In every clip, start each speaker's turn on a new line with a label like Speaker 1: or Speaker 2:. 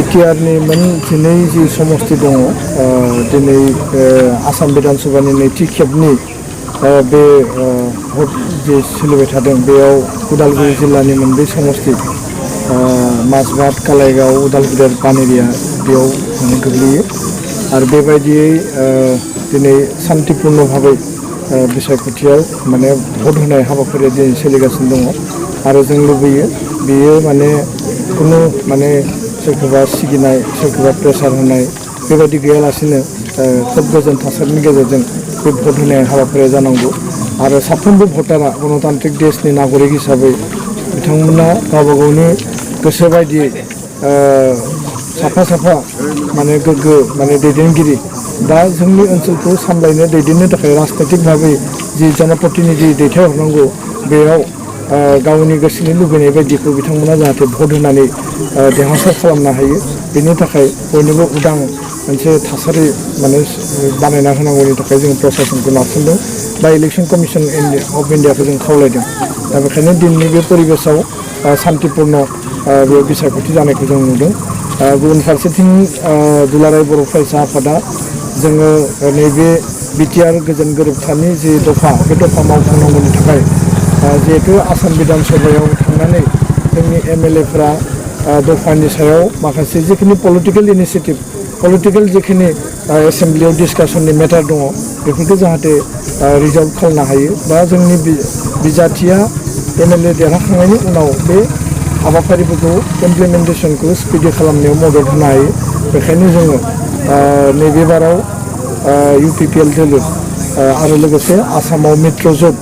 Speaker 1: बिटिआरनि मोन 12 जि समस्ति दङ दिनै आसाम बिधान सभानि नैथि खेबनि बे भट जे सोलिबाय थादों बेयाव उदालगुरि जिल्लानि मोनब्रै समस्ति माजबाद कालाइगाव उदालगुरि आरो पानेरिया बेयाव गोग्लैयो आरो बेबायदियै दिनै शान्तिपूर्ण भाबै बिसायख'थियाव माने भट होनाय हाबाफारिया दिनै सोलिगासिनो दङ आरो जों लुबैयो बेयो माने कुनु माने सोरखौबा सिगिनाय सोरखौबा प्रेसार होनाय बेबायदि गैयालासिनो खोब गोजोन थासारिनि गेजेरजों बे भट होनाय हाबाफारिया जानांगौ आरो साफ्रोमबो भटारा गणतान्त्रिक देशनि नागरिक हिसाबै बिथांमोना गावबा गावनि गोसो बायदियै साफा साफा माने गोग्गो माने दैदेनगिरि दा जोंनि ओनसोलखौ सामलायनो दैदेननो थाखाय राजनैतिक भाबै जि जनप्रतिनिधि दैथायहरनांगौ बेयाव गावनि गोसोनि लुबैनाय बायदिखौ बिथांमोना जाहाथे भट होनानै देरहासार खालामनो हायो बेनि थाखाय बयनोबो उदां मोनसे थासारि माने बानायना होनांगौनि थाखाय जों प्रसासनखौ नारसिनदों बा इलेक्सन कमिसन अफ इन्डियाखौ जों खावलायदों दा बेखायनो दिनैनि बे परिबेसाव शान्तिपूर्ण बे बिसायख'थि जानायखौ जों नुदों गुबुन फारसेथिं दुलाराय बर' फरायसा आफादा जोङो नैबे बिटिआर गोजोन गोरोबथानि जि दफा बे दफा मावफुंनांगौनि थाखाय जिहेतु आसाम बिधान सभायाव थांनानै जोंनि एमएलएफ्रा दफानि सायाव माखासे जिखिनि पलिटिकेल इनिसिएटिभ पलिटिकेल जिखिनि एसेम्ब्लियाव डिसकासननि मेटार दङ बेफोरखौ जाहाथे रिजल्भ खालामनो हायो बा जोंनि बिजाथिया एमएलए देरहाखांनायनि उनाव बे हाबाफारिफोरखौ इमप्लिमेन्टेसनखौ स्पिडि खालामनायाव मदद होनो हायो बेखायनो जोङो नैबे बाराव UPPL दोलो आरो लोगोसे आसामाव मित्रजोट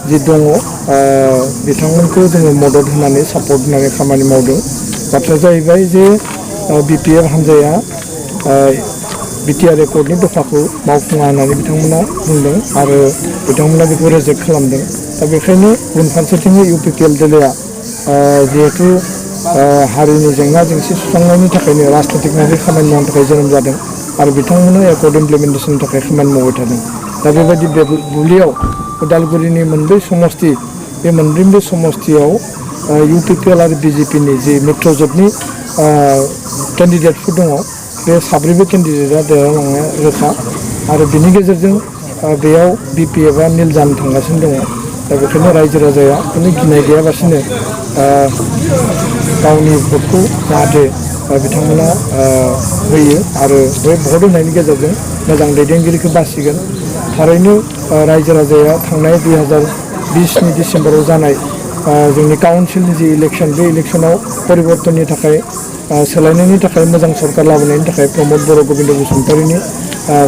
Speaker 1: जि दङ बिथांमोनखौ जोङो मदद होनानै सापर्ट होनानै खामानि मावदों बाथ्राया जाहैबाय जे BPF हान्जाया बिटिआर एकर्डनि दफाखौ मावफुङा होननानै बिथांमोना बुंदों आरो बिथांमोना बेखौ रिजेक्ट खालामदों दा बेखायनो गुबुन फारसेथिं UPPL दोलोआ जिहेतु हारिनि जेंना जेंसि सुस्रांनायनि थाखायनो राजनैतिक भाबै खामानि मावनो थाखाय जोनोम जादों आरो बिथांमोना एकर्ड इमप्लिमेन्टेसननि थाखाय खामानि मावबाय थादों दा बेबायदि बुब्लियाव उदालगुरिनि मोनब्रै समस्ति बे मोनब्रैबो समस्तियाव UPPL आरो BJPनि जि मित्रजोटनि केन्डिडेटफोर दङ बे साब्रैबो केन्डिडेटआ देरहालांनाया रोखा आरो बिनि गेजेरजों बेयाव BPFआ निल जानो थांगासिनो दङ दा बेखायनो रायजो राजाया खुनु गिनाय गैयालासिनो गावनि भटखौ जाहाथे बिथांमोना होयो आरो बे भट होनायनि गेजेरजों मोजां दैदेनगिरिखौ बासिगोन थारैनो रायजो राजाया थांनाय 2020नि डिसेम्बराव जानाय जोंनि काउन्सिलनि जि इलेक्सन बे इलेक्सनाव परिबर्तननि थाखाय सोलायनायनि थाखाय मोजां सरकार लाबोनायनि थाखाय प्रमद बर' गोबिन्द बसुमतारीनि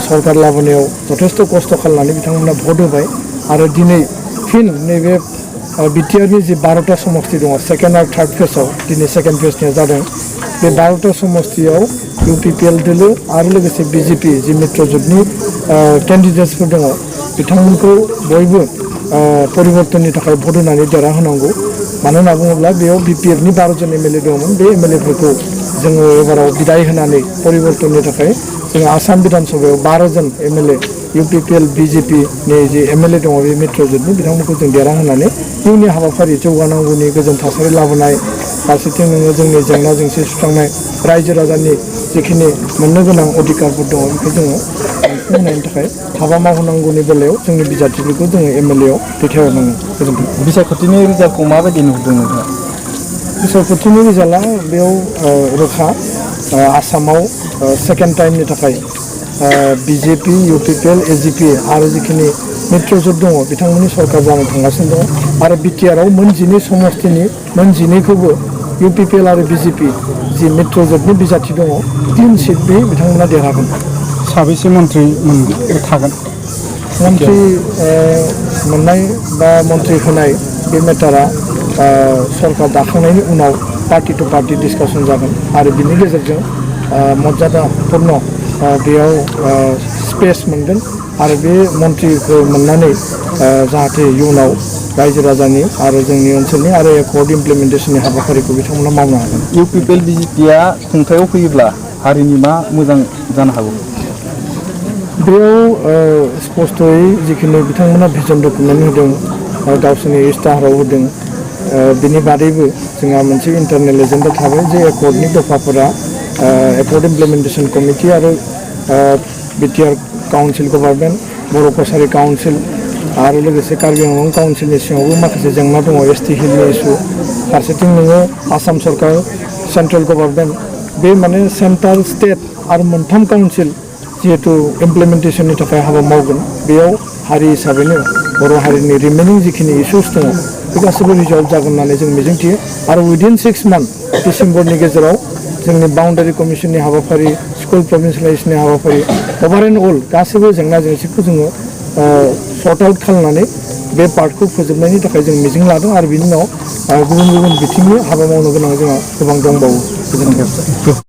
Speaker 1: सरकार लाबोनायाव जथेस्थ' खस्थ' खालामनानै बिथांमोना भट होबाय आरो दिनै फिन नैबे बिटिआरनि जि 12टा समस्ति दङ सेकेन्ड आरो थार्ड फेजआव दिनै सेकेन्ड फेजनिया जादों बे 12टा समस्तियाव UPPL दोलो आरो लोगोसे BJP जि मित्रजोटनि केन्डिडेट्सफोर दङ बिथांमोनखौ बयबो परिबर्तननि थाखाय भट होनानै देरहाहोनांगौ मानो होनना बुङोब्ला बेयाव BPFनि 12 जन एमएलए दङमोन बे एमएलएफोरखौ जोङो एबाराव बिदाय होनानै परिबर्तननि थाखाय जोङो आसाम बिधान सभायाव 12 जन एमएलए UPPL BJPनि जि एमएलए दङ बे मित्रजोटनि बिथांमोनखौ जों देरहाहोनानै इयुननि हाबाफारि जौगानांगौनि गोजोन थासारि लाबोनाय फारसेथिं नोङो जोंनि जेंना जेंसि सुस्रांनाय रायजो राजानि जिखिनि मोननो गोनां अधिकारफोर दङ बेखौ जोङो मोनफुंहोनायनि थाखाय हाबा मावनांगौनि बेलायाव जोंनि बिजाथिफोरखौ जोङो एमएलएआव दैथायहरनांगौ गोजोन्थों
Speaker 2: बिसायख'थिनि रिजाल्टखौ माबायदि नुहुरदों नोंथाङा
Speaker 1: बिसायख'थिनि रिजाल्टआ बेयाव रोखा आसामाव सेकेन्ड टाइमनि थाखाय BJP UPPL AGP आरो जिखिनि मित्रजोट दङ बिथांमोननि सरकार जानो थांगासिनो दङ आरो बिटिआरआव मोन 12 समस्तिनि मोन 12खौबो UPPL आरो BJP जि मित्रजोटनि बिजाथि दङ 3 सिट बे बिथांमोना देरहागोन
Speaker 2: साबेसे मन्त्रि थागोन
Speaker 1: मन्त्रि मोननाय बा मन्त्रि होनाय बे मेटारा सरकार दाखांनायनि उनाव पार्टि टु पार्टि डिसकासन जागोन आरो बिनि गेजेरजों मर्यादापूर्ण बेयाव स्पेस मोनगोन आरो बे मन्थ्रिखौ मोननानै जाहाथे इयुनाव रायजो राजानि आरो जोंनि ओनसोलनि आरो एकर्ड इमप्लिमेन्टेसननि हाबाफारिखौ बिथांमोना मावनो हागोन
Speaker 2: UPPL BJPआ खुंथायाव फैयोब्ला हारिनि मा मोजां जानो हागौ
Speaker 1: बेयाव स्पष्टयै जिखिनि बिथांमोना भिजन डकुमेन्ट होदों गावसोरनि इस्ताहाराव होदों बिनि बादैबो जोंहा मोनसे इन्टारनेल एजेन्डा थाबाय जे एकर्डनि दफाफोरा एकर्ड इमप्लिमेन्टेसन कमिटि आरो बिटिआर काउन्सिल गभर्नमेन्ट बर' कसारि काउन्सिल आरो लोगोसे कार्बि आंलं काउन्सिलनि सिङावबो माखासे जेंना दङ एसटि हिलनि इस्यु फारसेथिं नोङो आसाम सरकार सेन्ट्रेल गभर्नमेन्ट बे माने सेन्ट्रेल स्टेट आरो मोनथाम काउन्सिल जिहेतु इमप्लिमेन्टेसननि थाखाय हाबा मावगोन बेयाव हारि हिसाबैनो बर' हारिनि रिमेनिं जिखिनि इस्युस दङ बे गासैबो रिजल्भ जागोन होननानै जों मिजिंथियो आरो उइदिन 6 मान्थ डिसेम्बरनि गेजेराव जोंनि बाउन्डारि कमिसननि हाबाफारि स्कुल प्रभिन्सियेलाइजेसननि हाबाफारि अभार एन्ड अल गासैबो जेंना जेंसिखौ जोङो सर्ट आउट खालामनानै बे पार्टखौ फोजोबनायनि थाखाय जों मिजिं लादों आरो बिनि उनाव गुबुन गुबुन बिथिंनि हाबा मावनो गोनां जोंहा गोबां दंबावो।